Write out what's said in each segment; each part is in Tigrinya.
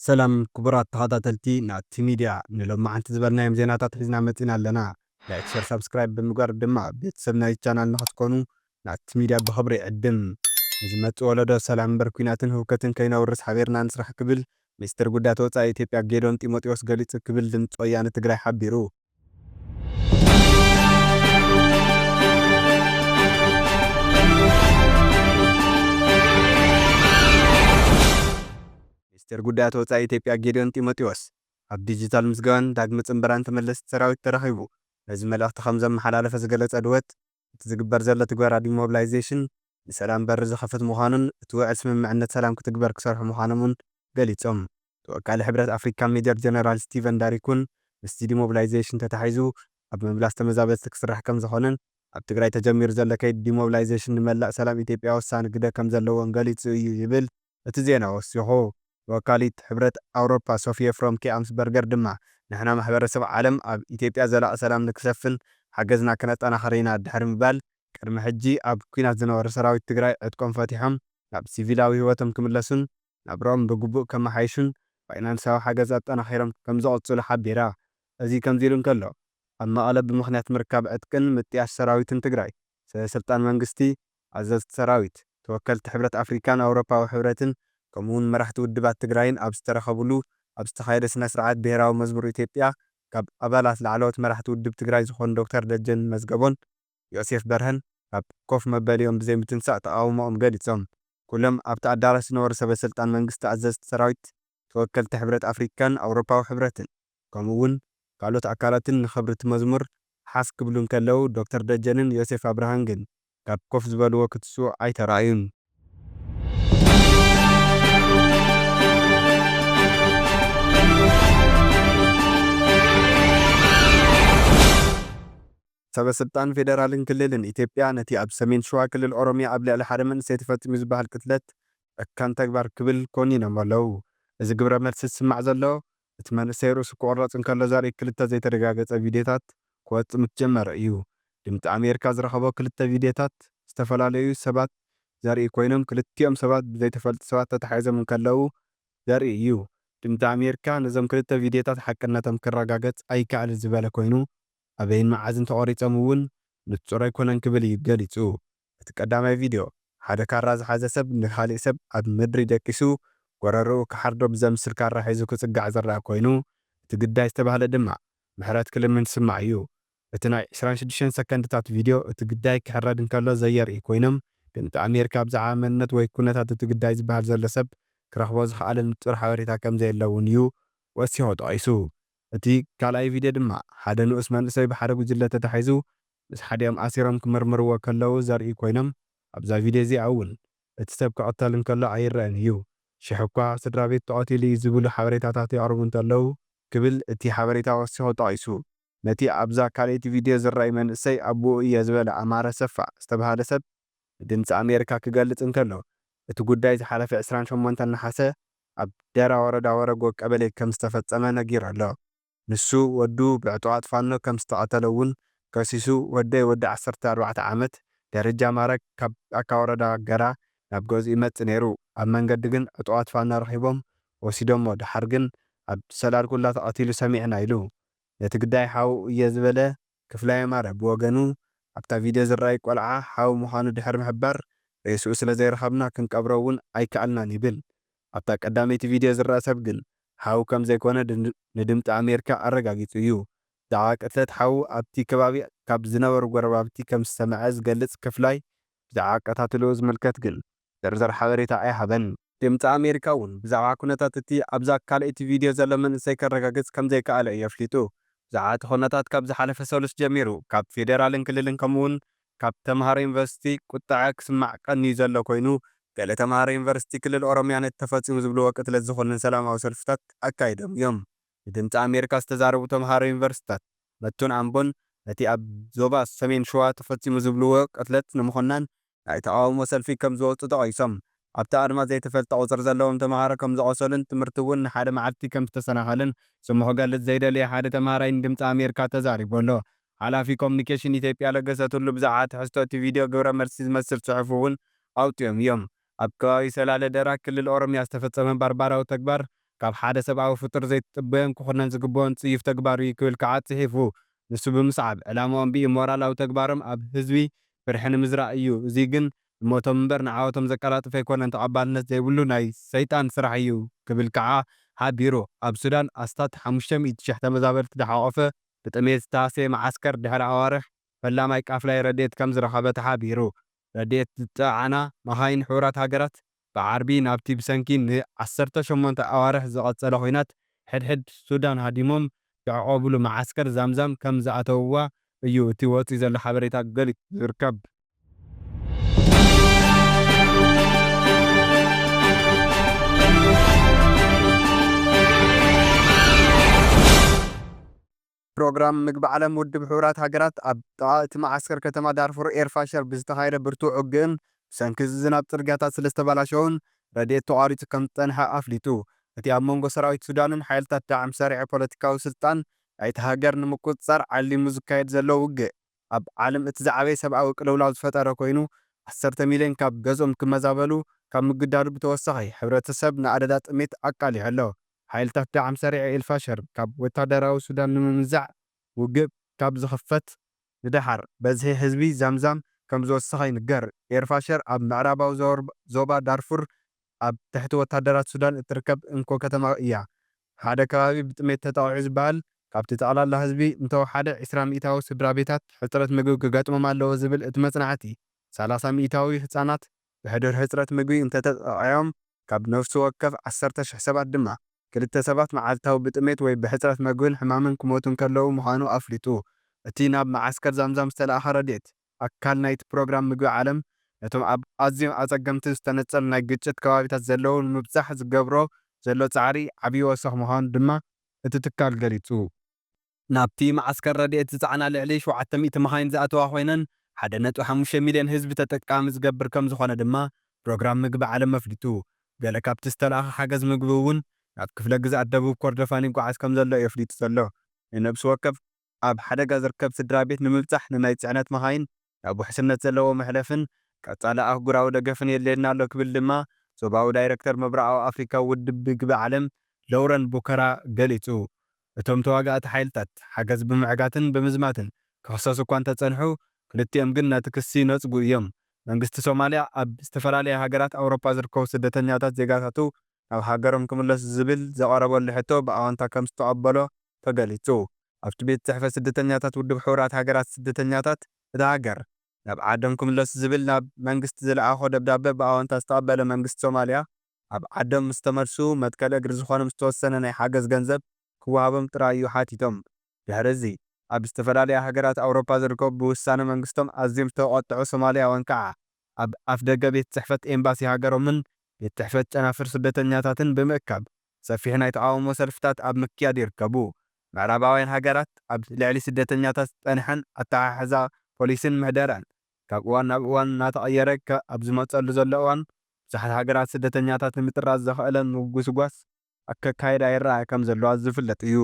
ሰላም ክቡራት ተኸታተልቲ ናቲ ሚድያ፣ ንሎማዓንቲ ዝበልናዮም ዜናታት ሒዝና መጺና ኣለና። ላይክ፣ ሸር፣ ሳብስክራይብ ብምግባር ድማ ቤተሰብ ናይ ቻናል ንኽትኮኑ ናቲ ሚድያ ብኽብሪ ይዕድም። ንዝመጽእ ወለዶ ሰላም እምበር ኲናትን ህውከትን ከይነውርስ ሓቢርና ንስራሕ ክብል ሚኒስትር ጉዳያት ወጻኢ ኢትዮጵያ ጌዶን ጢሞቴዎስ ገሊጹ ክብል ድምፂ ወያነ ትግራይ ሓቢሩ። ሚኒስትር ጉዳያት ወጻኢ ኢትዮጵያ ጌዲዮን ጢሞቴዎስ ኣብ ዲጂታል ምዝገባን ዳግመ ጽንበራን ተመለስቲ ሰራዊት ተራኺቡ ነዚ መልእኽቲ ከም ዘመሓላለፈ ዝገለጸ ድወት፣ እቲ ዝግበር ዘሎ ትግበራ ዲሞቢላይዜሽን ንሰላም በሪ ዝኸፍት ምዃኑን እቲ ውዕል ስምምዕነት ሰላም ክትግበር ክሰርሑ ምዃኖም እውን ገሊጾም። ተወካሊ ሕብረት ኣፍሪካ ሜጀር ጀነራል ስቲቨን ዳሪኩን ምስቲ ዲሞቢላይዜሽን ተታሒዙ ኣብ ምምላስ ተመዛበልቲ ክስራሕ ከም ዝኾነን ኣብ ትግራይ ተጀሚሩ ዘሎ ከይዲ ዲሞቢላይዜሽን ንመላእ ሰላም ኢትዮጵያ ወሳኒ ግደ ከም ዘለዎን ገሊጹ እዩ ይብል እቲ ዜና ወሲኹ። ተወካሊት ሕብረት ኣውሮፓ ሶፊየ ፍሮም ኬኣምስበርገር ድማ ንሕና ማሕበረሰብ ዓለም ኣብ ኢትዮጵያ ዘላቒ ሰላም ንክሰፍን ሓገዝና ክነጠናኽር ኢና ድሕሪ ምባል ቅድሚ ሕጂ ኣብ ኲናት ዝነበሩ ሰራዊት ትግራይ ዕጥቆም ፈቲሖም ናብ ሲቪላዊ ህይወቶም ክምለሱን ናብርኦም ብግቡእ ከመሓይሹን ፋይናንሳዊ ሓገዝ ኣጠናኺሮም ከም ዝቕጽሉ ሓቢራ። እዚ ከምዚ ኢሉ እንከሎ፣ ኣብ መቐለ ብምኽንያት ምርካብ ዕጥቅን ምጥያሽ ሰራዊትን ትግራይ ሰበ ስልጣን መንግስቲ፣ ኣዘዝቲ ሰራዊት፣ ተወከልቲ ሕብረት ኣፍሪካን ኣውሮፓዊ ሕብረትን ከምኡ እውን መራሕቲ ውድባት ትግራይን ኣብ ዝተረኸብሉ ኣብ ዝተኻየደ ስነ ስርዓት ብሄራዊ መዝሙር ኢትዮጵያ ካብ ኣባላት ላዕለዎት መራሕቲ ውድብ ትግራይ ዝኾኑ ዶክተር ደጀን መዝገቦን ዮሴፍ በርሀን ካብ ኮፍ መበሊኦም ብዘይምትንሳእ ተቓውሞኦም ገሊጾም። ኩሎም ኣብቲ ኣዳራሽ ዝነበሩ ሰበ ስልጣን መንግስቲ፣ ኣዘዝቲ ሰራዊት፣ ተወከልቲ ሕብረት ኣፍሪካን ኣውሮፓዊ ሕብረትን ከምኡ እውን ካልኦት ኣካላትን ንኽብሪ እቲ መዝሙር ሓፍ ክብሉ እንከለዉ፣ ዶክተር ደጀንን ዮሴፍ ኣብርሃን ግን ካብ ኮፍ ዝበልዎ ክትስኡ ኣይተራእዩን። ሰበ ስልጣን ፌደራልን ክልልን ኢትዮጵያ ነቲ ኣብ ሰሜን ሸዋ ክልል ኦሮሚያ ኣብ ልዕሊ ሓደ መንእሰይ ተፈጺሙ ዝበሃል ቅትለት ጨካን ተግባር ክብል ኮኒኖም ኣለዉ። እዚ ግብረ መልሲ ዝስማዕ ዘሎ፣ እቲ መንእሰይ ርእሱ ክቑረጽ እንከሎ ዘርኢ ክልተ ዘይተረጋገጸ ቪድዮታት ክወጽእ ምስ ጀመረ እዩ። ድምጺ ኣሜሪካ ዝረኸቦ ክልተ ቪድዮታት ዝተፈላለዩ ሰባት ዘርኢ ኮይኖም፣ ክልቲኦም ሰባት ብዘይተፈልጡ ሰባት ተታሒዞም እንከለዉ ዘርኢ እዩ። ድምጺ ኣሜሪካ ነዞም ክልተ ቪድዮታት ሓቅነቶም ክረጋገጽ ኣይከኣልን ዝበለ ኮይኑ፣ ኣበይን መዓዝን ተቖሪጾም እውን ንጹር ኣይኮነን ክብል እዩ ገሊጹ። እቲ ቀዳማይ ቪድዮ፣ ሓደ ካራ ዝሓዘ ሰብ ንኻሊእ ሰብ ኣብ ምድሪ ደቂሱ ጎረርኡ ክሓርዶ ብዘምስል ካራ ሒዙ ክጽጋዕ ዝረኣ ኮይኑ፣ እቲ ግዳይ ዝተባህለ ድማ ምሕረት ክልምን ዝስማዕ እዩ። እቲ ናይ ዕስራን ሽዱሽተን ሰከንድታት ቪድዮ፣ እቲ ግዳይ ክሕረድ እንከሎ ዘየርኢ ኮይኖም፣ ድምጺ ኣሜሪካ ብዛዕባ መንነት ወይ ኩነታት እቲ ግዳይ ዝበሃል ዘሎ ሰብ ክረኽቦ ዝኸኣለ ንጹር ሓበሬታ ከም ዘየለ እውን እዩ ወሲኹ ጠቒሱ። እቲ ካልኣይ ቪድዮ ድማ፣ ሓደ ንኡስ መንእሰይ ብሓደ ጉጅለ ተታሒዙ ምስ ሓዲኦም ኣሲሮም ክምርምርዎ ከለዉ ዘርኢ ኮይኖም፣ ኣብዛ ቪድዮ እዚኣ እውን እቲ ሰብ ክቕተል እንከሎ ኣይረኣን እዩ። ሽሕ እኳ ስድራ ቤት ተቐቲሉ እዩ ዝብሉ ሓበሬታታት የቕርቡ እንተለዉ፣ ክብል እቲ ሓበሬታ ወሲኹ ጠቒሱ። ነቲ ኣብዛ ካልኣይቲ ቪድዮ ዝረኣይ መንእሰይ ኣቦኡ እየ ዝበለ ኣማረ ሰፋ ዝተባህለ ሰብ ንድምጺ ኣሜሪካ ክገልጽ እንከሎ፣ እቲ ጉዳይ ዝሓለፈ ዕስራን ሸሞንተን ነሓሰ ኣብ ደራ ወረዳ ወረጎ ቀበሌ ከም ዝተፈጸመ ነጊሩ ኣሎ። ንሱ ወዱ ብዕጡቓት ፋኖ ከም ዝተቐተለ እውን ከሲሱ፣ ወደይ ወዲ ዓሰርተ ኣርባዕተ ዓመት ደረጃ ማዕረግ ካብ ጫካ ወረዳ ገራ ናብ ገዝኡ ይመጽእ ነይሩ። ኣብ መንገዲ ግን ዕጡቓት ፋኖ ረኺቦም ወሲዶሞ፣ ደሓር ግን ኣብ ሰላልኩላ ተቐቲሉ ሰሚዕና ኢሉ። ነቲ ግዳይ ሓው እየ ዝበለ ክፍላይ ኣማረ ብወገኑ፣ ኣብታ ቪድዮ ዝረኣይ ቆልዓ ሓው ምዃኑ ድሕሪ ምሕባር፣ ሬስኡ ስለ ዘይረኸብና ክንቀብሮ እውን ኣይከኣልናን ይብል። ኣብታ ቀዳመይቲ ቪድዮ ዝረኣ ሰብ ግን ሓው ከም ዘይኮነ ድ-፣ ንድምጺ ኣሜሪካ ኣረጋጊጹ እዩ። ብዛዕባ ቅትለት ሓው ኣብቲ ከባቢ ካብ ዝነበሩ ጎረባብቲ ከም ዝሰምዐ ዝገልጽ ክፍላይ፣ ብዛዕባ ኣቀታትልኡ ዝምልከት ግን ዝርዝር ሓበሬታ ኣይሃበን። ድምጺ ኣሜሪካ እውን ብዛዕባ ኩነታት እቲ ኣብዛ ካልኣይቲ ቪድዮ ዘሎ መንእሰይ ከረጋግጽ ከም ዘይከኣለ እዩ ኣፍሊጡ። ብዛዕባ እቲ ኩነታት ካብ ዝሓለፈ ሰሉስ ጀሚሩ ካብ ፌደራልን ክልልን ከምኡ እውን ካብ ተምሃሮ ዩኒቨርሲቲ ቁጥዐ ክስማዕ ቀንዩ ዘሎ ኮይኑ፣ ገለ ተምሃሮ ዩኒቨርሲቲ ክልል ኦሮሚያ ነቲ ተፈጺሙ ዝብልዎ ቅትለት ዝኹንን ሰላማዊ ሰልፍታት ኣካይዶም እዮም። ንድምጺ ኣሜሪካ ዝተዛረቡ ተምሃሮ ዩኒቨርሲቲታት መቱን ኣምቦን ነቲ ኣብ ዞባ ሰሜን ሸዋ ተፈጺሙ ዝብልዎ ቅትለት ንምኹናን ናይ ተቓውሞ ሰልፊ ከም ዝወጹ ጠቒሶም፣ ኣብቲ ኣድማ ዘይተፈልጠ ቁጽሪ ዘለዎም ተምሃሮ ከም ዝቖሰሉን ትምህርቲ እውን ንሓደ መዓልቲ ከም ዝተሰናኸለን ስሙ ክገልጽ ዘይደለየ ሓደ ተምሃራይ ንድምጺ ኣሜሪካ ተዛሪቡ ኣሎ። ሓላፊ ኮሙኒኬሽን ኢትዮጵያ ለገሰ ቱሉ ብዛዕባ ትሕዝቶ እቲ ቪድዮ ግብረ መልሲ ዝመስል ጽሑፍ እውን ኣውጺኦም እዮም። ኣብ ከባቢ ሰላለ ደራ ክልል ኦሮሚያ ዝተፈጸመ ባርባራዊ ተግባር ካብ ሓደ ሰብኣዊ ፍጡር ዘይትጽበዮን ክኹነን ዝግበኦን ጽዩፍ ተግባር እዩ ክብል ከዓ ጽሒፉ። ንሱ ብምስዓብ፣ ዕላምኦም ብኢሞራላዊ ተግባሮም ኣብ ህዝቢ ፍርሒ ንምዝራእ እዩ። እዚ ግን ንሞቶም እምበር ንዓወቶም ዘቀላጥፍ ኣይኮነን፣ ተቐባልነት ዘይብሉ ናይ ሰይጣን ስራሕ እዩ ክብል ከዓ ሓቢሩ። ኣብ ሱዳን ኣስታት ሓሙሽተ ሚእቲ ሺሕ ተመዛበልቲ ዝሓቖፈ ብጥሜት ዝተሃስየ መዓስከር ድሕሪ ኣዋርሕ ፈላማይ ቃፍላይ ረድኤት ከም ዝረኸበ ተሓቢሩ። ረድኤት ዝጸዓና መኻይን ሕቡራት ሃገራት ብዓርቢ ናብቲ ብሰንኪ ን ዓሰርተ ሸሞንተ ኣዋርሕ ዝቐጸለ ኲናት ሕድሕድ ሱዳን ሃዲሞም ዝዕቆብሉ መዓስከር ዛምዛም ከም ዝኣተውዋ እዩ እቲ ወጺኡ ዘሎ ሓበሬታ ገሊጹ ዝርከብ። ፕሮግራም ምግቢ ዓለም ውድብ ሕቡራት ሃገራት ኣብ ጥቓ እቲ መዓስከር ከተማ ዳርፉር ኤርፋሸር ብዝተኻየደ ብርቱዕ ውግእን ብሰንኪ ዝናብ ጽርግያታት ስለ ዝተበላሸውን ረድኤት ተቋሪጹ ከም ዝጸንሐ ኣፍሊጡ። እቲ ኣብ መንጎ ሰራዊት ሱዳንን ሓይልታት ዳዕም ሰሪዐ ፖለቲካዊ ስልጣን ናይቲ ሃገር ንምቁጽጻር ዓሊሙ ዝካየድ ዘሎ ውግእ ኣብ ዓለም እቲ ዝዓበየ ሰብኣዊ ቅልውላው ዝፈጠረ ኮይኑ፣ ዓሰርተ ሚልዮን ካብ ገዝኦም ክመዛበሉ ካብ ምግዳዱ ብተወሳኺ፣ ሕብረተሰብ ንኣደዳ ጥሜት ኣቃሊዑ ኣሎ። ሓይልታት ዳዕም ሰሪዕ ኤልፋሸር ካብ ወታደራዊ ሱዳን ንምምንዛዕ ውግእ ካብ ዝኽፈት ንደሓር፣ በዝሒ ህዝቢ ዛምዛም ከም ዝወሰኸ ይንገር። ኤልፋሸር ኣብ ምዕራባዊ ዞር-፣ ዞባ ዳርፉር ኣብ ትሕቲ ወታደራት ሱዳን እትርከብ እንኮ ከተማ እያ። ሓደ ከባቢ ብጥሜት ተጠቒዑ ዝበሃል፣ ካብቲ ጠቕላላ ህዝቢ እንተወሓደ ዕስራ ሚእታዊ ስድራ ቤታት ሕጽረት ምግቢ ክገጥሞም ኣለዎ ዝብል እቲ መጽናዕቲ፣ ሰላሳ ሚእታዊ ህጻናት ብሕዱር ሕጽረት ምግቢ እንተተጠቒዖም፣ ካብ ነፍሲ ወከፍ ዓሰርተ ሽሕ ሰባት ድማ ክልተ ሰባት መዓልታዊ ብጥሜት ወይ ብሕጽረት መግብን ሕማምን ክሞቱ እንከለዉ ምዃኑ ኣፍሊጡ። እቲ ናብ መዓስከር ዛምዛም ዝተለኣኸ ረድኤት፣ ኣካል ናይቲ ፕሮግራም ምግቢ ዓለም፣ ነቶም ኣብ ኣዝዮም ኣጸገምቲ ዝተነጸሉ ናይ ግጭት ከባቢታት ዘለዉ ንምብጻሕ ዝገብሮ ዘሎ ጻዕሪ ዓብዪ ወሰኽ ምዃኑ ድማ እቲ ትካል ገሊጹ። ናብቲ መዓስከር ረድኤት ዝጸዓና ልዕሊ ሸውዓተ ሚእቲ መኻይን ዝኣተዋ ኮይነን፣ ሓደ ነጥቢ ሓሙሽተ ሚልዮን ህዝቢ ተጠቃሚ ዝገብር ከም ዝኾነ ድማ ፕሮግራም ምግቢ ዓለም ኣፍሊጡ። ገለ ካብቲ ዝተለኣኸ ሓገዝ ምግቢ እውን ናብ ክፍለ ግዝኣት ደቡብ ኮርዶፋን ይጓዓዝ ከም ዘሎ እዩ ኣፍሊጡ ዘሎ። ንነብሲ ወከፍ ኣብ ሓደጋ ዝርከብ ስድራ ቤት ንምብጻሕ ንናይ ጽዕነት መኻይን ናብ ውሕስነት ዘለዎ መሕለፍን ቀጻሊ ኣህጉራዊ ደገፍን የድልየና ኣሎ ክብል ድማ ዞባዊ ዳይረክተር ምብራቓዊ ኣፍሪካ ውድብ ምግቢ ዓለም ለውረን ቡከራ ገሊጹ። እቶም ተዋጋእቲ ሓይልታት ሓገዝ ብምዕጋትን ብምዝማትን ክኽሰሱ እኳ እንተጸንሑ፣ ክልቲኦም ግን ነቲ ክሲ ይነጽጉ እዮም። መንግስቲ ሶማልያ ኣብ ዝተፈላለያ ሃገራት ኣውሮፓ ዝርከቡ ስደተኛታት ዜጋታቱ ናብ ሃገሮም ክምለሱ ዝብል ዘቐረበሉ ሕቶ ብኣወንታ ከም ዝተቐበሎ ተገሊጹ። ኣብቲ ቤት ጽሕፈት ስደተኛታት ውድብ ሕቡራት ሃገራት ስደተኛታት እታ ሃገር ናብ ዓዶም ክምለሱ ዝብል ናብ መንግስቲ ዝለኣኾ ደብዳበ ብኣወንታ ዝተቐበለ መንግስቲ ሶማልያ፣ ኣብ ዓዶም ምስ ተመልሱ መትከል እግሪ ዝኾኖም ዝተወሰነ ናይ ሓገዝ ገንዘብ ክወሃቦም ጥራይ እዩ ሓቲቶም። ድሕሪ እዚ ኣብ ዝተፈላለያ ሃገራት ኣውሮፓ ዝርከቡ ብውሳነ መንግስቶም ኣዝዮም ዝተቖጥዑ ሶማልያውያን ከዓ ኣብ ኣፍደገ ቤት ጽሕፈት ኤምባሲ ሃገሮምን ቤት ጽሕፈት ጨናፍር ስደተኛታትን ብምእካብ ሰፊሕ ናይ ተቓውሞ ሰልፍታት ኣብ ምክያድ ይርከቡ። ምዕራባውያን ሃገራት ኣብ ልዕሊ ስደተኛታት ዝጸንሐን ኣተሓሕዛ ፖሊሲን ምሕደራን ካብ እዋን ናብ እዋን እናተቐየረ ከ-፣ ኣብ ዝመጸሉ ዘሎ እዋን፣ ብዙሓት ሃገራት ስደተኛታት ንምጥራዝ ዘኽእለን ምጉስጓስ ኣከካይዳ ይረኣ ከም ዘለዋ ዝፍለጥ እዩ።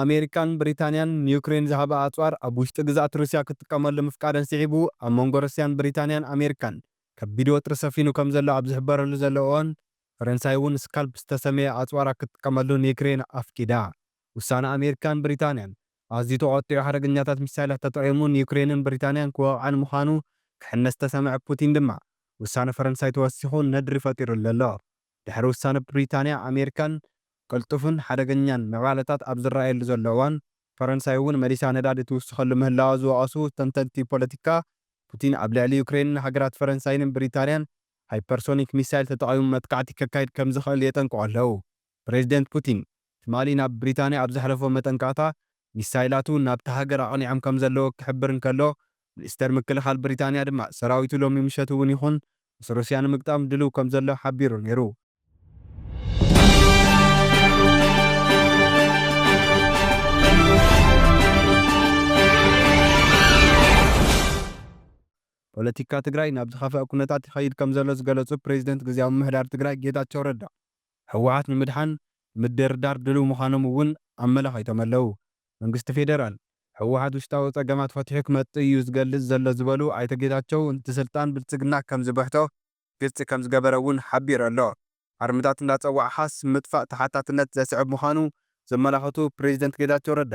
ኣሜሪካን ብሪታንያን ንዩክሬን ዝሃባ ኣጽዋር ኣብ ውሽጢ ግዝኣት ሩስያ ክትጥቀመሉ ምፍቃደን ስዒቡ፣ ኣብ መንጎ ሩስያን ብሪታንያን ኣሜሪካን ከቢድ ወጥሪ ሰፊኑ ከም ዘሎ ኣብ ዝሕበረሉ ዘሎ እዋን፣ ፈረንሳይ እውን ስካልፕ ዝተሰመየ ኣጽዋራ ክትጥቀመሉ ንዩክሬን ኣፍቂዳ። ውሳነ ኣሜሪካን ብሪታንያን ኣዝዩ ተቖጢዑ፣ ሓደገኛታት ሚሳይላት ተጠቒሙ ንዩክሬንን ብሪታንያን ክወቕዓን ምዃኑ ክሕነ ዝተሰምዐ ፑቲን ድማ፣ ውሳነ ፈረንሳይ ተወሲኹ ነድሪ ፈጢሩሉ ኣሎ። ድሕሪ ውሳነ ብሪታንያ፣ ኣሜሪካን ቅልጡፍን ሓደገኛን ምዕባለታት ኣብ ዝረኣየሉ ዘሎ እዋን፣ ፈረንሳይ እውን መሊሳ ነዳዲ ትውስኸሉ ምህላዋ ዝወቐሱ ተንተንቲ ፖለቲካ፣ ፑቲን ኣብ ልዕሊ ዩክሬንን ሃገራት ፈረንሳይን ብሪታንያን ሃይፐርሶኒክ ሚሳይል ተጠቒሙ መጥቃዕቲ ከካይድ ከም ዝኽእል የጠንቅቑ ኣለዉ። ፕሬዚደንት ፑቲን ትማሊ ናብ ብሪታንያ ኣብ ዘሕለፎ መጠንቀቕታ፣ ሚሳይላቱ ናብታ ሃገር ኣቕኒዖም ከም ዘለዉ ክሕብር እንከሎ፣ ሚኒስተር ምክልኻል ብሪታንያ ድማ ሰራዊቱ ሎሚ ምሸት እውን ይኹን ምስ ሩስያ ንምግጣም ድሉው ከም ዘሎ ሓቢሩ ነይሩ። ፖለቲካ ትግራይ ናብ ዝኸፍአ ኩነታት ይኸይድ ከም ዘሎ ዝገለጹ ፕሬዚደንት ግዝያዊ ምምሕዳር ትግራይ ጌታቸው ረዳ፣ ህወሓት ንምድሓን ምድርዳር ድሉው ምዃኖም እውን ኣመላኺቶም ኣለዉ። መንግስቲ ፌደራል ህወሓት ውሽጣዊ ጸገማት ፈቲሑ ክመጽእ እዩ ዝገልጽ ዘሎ ዝበሉ ኣይተ ጌታቸው፣ እቲ ስልጣን ብልጽግና ከም ዝብሕቶ ግልጺ ከም ዝገበረ እውን ሓቢሩ ኣሎ። ኣርምታት እንዳጸዋዕኻስ ምጥፋእ ተሓታትነት ዘስዕብ ምዃኑ ዘመላኸቱ ፕሬዚደንት ጌታቸው ረዳ፣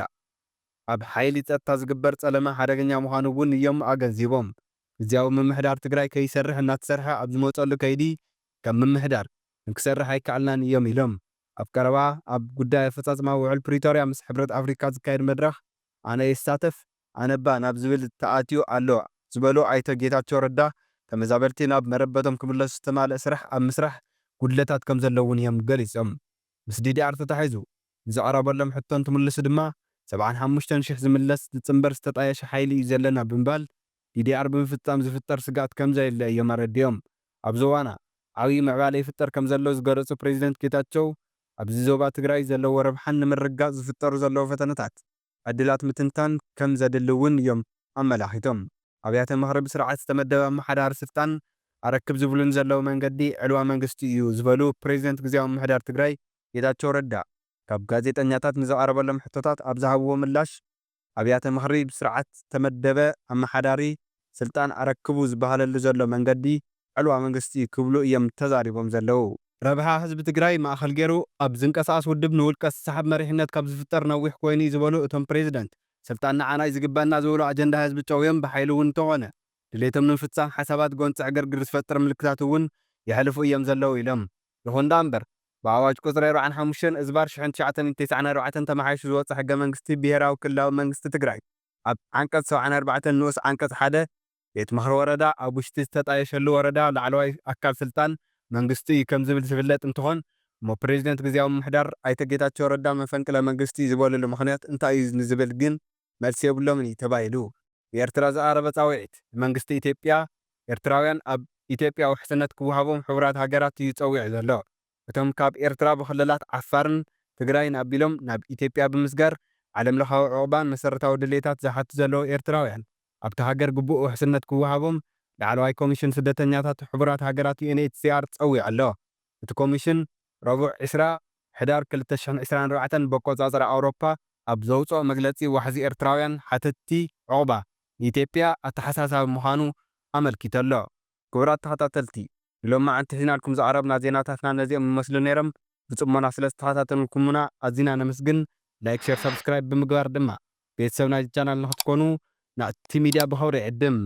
ኣብ ሓይሊ ጸጥታ ዝግበር ጸለመ ሓደገኛ ምዃኑ እውን እዮም ኣገንዚቦም። ግዝያዊ ምምሕዳር ትግራይ ከይሰርሕ እናተሰርሐ ኣብ ዝመጸሉ ከይዲ ከም ምምሕዳር ክንክሰርሕ ኣይከኣልናን እዮም ኢሎም። ኣብ ቀረባ ኣብ ጉዳይ ኣፈጻጽማ ውዕል ፕሪቶርያ ምስ ሕብረት ኣፍሪካ ዝካየድ መድረኽ ኣነ የሳተፍ ኣነባ ናብ ዝብል ተኣትዩ ኣሎ ዝበሉ ኣይተ ጌታቸው ረዳ፣ ተመዛበልቲ ናብ መረበቶም ክምለሱ ዝተማልአ ስራሕ ኣብ ምስራሕ ጉድለታት ከም ዘለውን እዮም ገሊጾም። ምስ ዲዲኣር ተታሒዙ ንዝቐረበሎም ሕቶ እንትምልሱ ድማ፣ ሰብዓን ሓሙሽተን ሽሕ ዝምለስ ዝጽንበር ዝተጣየሸ ሓይሊ እዩ ዘለና ብምባል፣ ዲዲኣር ብምፍጻም ዝፍጠር ስግኣት ከም ዘየለ እዮም ኣረዲኦም። ኣብ ዞባና ዓብዪ ምዕባለ ይፍጠር ከም ዘሎ ዝገለጹ ፕሬዚደንት ጌታቸው፣ ኣብዚ ዞባ ትግራይ ዘለዎ ረብሓን ንምርግጋጽ ዝፍጠሩ ዘለዉ ፈተነታት ዕድላት ምትንታን ከም ዘድሊ እውን እዮም ኣመላኺቶም። ኣብያተ ምኽሪ ብስርዓት ዝተመደበ ኣመሓዳሪ ስልጣን ኣረክብ ዝብሉን ዘለዉ መንገዲ ዕልዋ መንግስቲ እዩ ዝበሉ ፕሬዚደንት ግዝያዊ ምምሕዳር ትግራይ ጌታቸው ረዳ፣ ካብ ጋዜጠኛታት ንዝቐረበሎም ሕቶታት ኣብ ዝሃብዎ ምላሽ፣ ኣብያተ ምኽሪ ብስርዓት ዝተመደበ ኣመሓዳሪ ስልጣን ኣረክቡ ዝበሃለሉ ዘሎ መንገዲ ዕልዋ መንግስቲ ክብሉ እዮም ተዛሪቦም ዘለዉ። ረብሓ ህዝቢ ትግራይ ማእኸል ገይሩ ኣብ ዝንቀሳቐስ ውድብ ንውልቀ ዝሰሓብ መሪሕነት ካብ ዝፍጠር ነዊሕ ኮይኑ እዩ ዝበሉ እቶም ፕሬዚደንት፣ ስልጣን ንዓና እዩ ዝግበኣና ዝበሉ ኣጀንዳ ህዝቢ ጨውዮም ብሓይሊ እውን እንተኾነ ድሌቶም ንምፍፃም ሓሳባት ጎንፂ ዕግርግር ዝፈጥር ምልክታት እውን የሕልፉ እዮም ዘለዉ ኢሎም። ይኹን ደኣ እምበር፣ ብኣዋጅ ቁፅሪ ኣርባዓን ሓሙሽተን እዝባር ሽሕን ትሽዓተን ሚእትን ተስዓን ኣርባዕተን ተመሓይሹ ዝወፀ ሕገ መንግስቲ ብሄራዊ ክልላዊ መንግስቲ ትግራይ ኣብ ዓንቀፅ ሰብዓን ኣርባዕተን ንኡስ ዓንቀፅ ሓደ ቤት ምኽሪ ወረዳ ኣብ ውሽጢ ዝተጣየሸሉ ወረዳ ላዕለዋይ ኣካል ስልጣን መንግስቲ እዩ ከም ዝብል ዝፍለጥ እንትኾን፣ እሞ ፕሬዚደንት ግዝያዊ ምምሕዳር ኣይተ ጌታቸው ረዳ መፈንቅለ መንግስቲ ዝበሉሉ ምኽንያት እንታይ እዩ ንዝብል ግን መልሲ የብሎምን እዩ ተባሂሉ። ብኤርትራ ዝቐረበ ጻውዒት፣ ንመንግስቲ ኢትዮጵያ፣ ኤርትራውያን ኣብ ኢትዮጵያ ውሕስነት ክወሃቦም ሕቡራት ሃገራት እዩ ጸዊዑ ዘሎ። እቶም ካብ ኤርትራ ብክልላት ዓፋርን ትግራይን ኣቢሎም ናብ ኢትዮጵያ ብምስጋር ዓለምለኻዊ ዑቕባን መሰረታዊ ድሌታት ዝሓቱ ዘለዉ ኤርትራውያን ኣብቲ ሃገር ግቡእ ውሕስነት ክወሃቦም ላዕለዋይ ኮሚሽን ስደተኛታት ሕቡራት ሃገራት ዩ ኤን ኤች ሲ ኣር ጸዊዑ ኣሎ። እቲ ኮሚሽን ረቡዕ ዕስራ ሕዳር ክልተ ሽሕን ዕስራን ኣርባዕተን በቆጻጽራ ኣውሮፓ ኣብ ዘውጽኦ መግለጺ ዋሕዚ ኤርትራውያን ሓተትቲ ዑቕባ ንኢትዮጵያ ኣተሓሳሳቢ ምዃኑ ኣመልኪቱ ኣሎ። ክቡራት ተኸታተልቲ፣ ንሎማዓንቲ ሒዝናልኩም ዝቐረብና ዜናታትና ነዚኦም ይመስሉ ነይሮም። ብጽሞና ስለ ዝተኸታተልኩምና ኣዚና ነመስግን። ላይክ፣ ሸር፣ ሰብስክራይብ ብምግባር ድማ ቤተሰብ ናይዚ ቻናል ንኽትኮኑ ናቲ ሚድያ ብኸብሪ ይዕድም።